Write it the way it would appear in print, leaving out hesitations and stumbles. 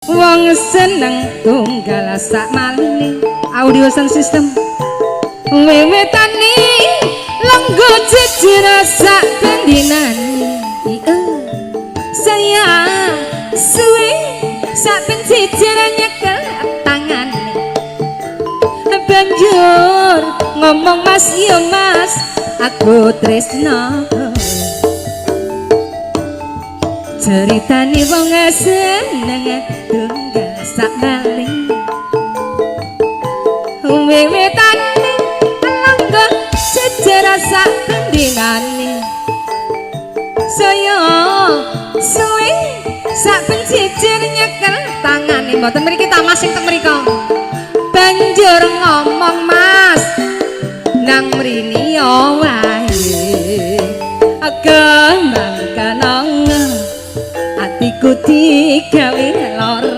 Wong seneng tunggal sak maline. Audio sound system. Wiwitane longgo jejer sak bendinane. Iya. Saya suwe sak jejer nyekel tangane. Banjur ngomong, "Mas, yo Mas, aku tresno." Ceritane wong seneng tunggal sak bali. Wiwitane longgo jejer sak bendinane. Saya suwe sak jejer nyekel tangane. Mboten mriki ta, Mas, sing teng mriko. Banjur ngomong, "Mas, nang mrini wae." Kembang kenanga atiku digawe.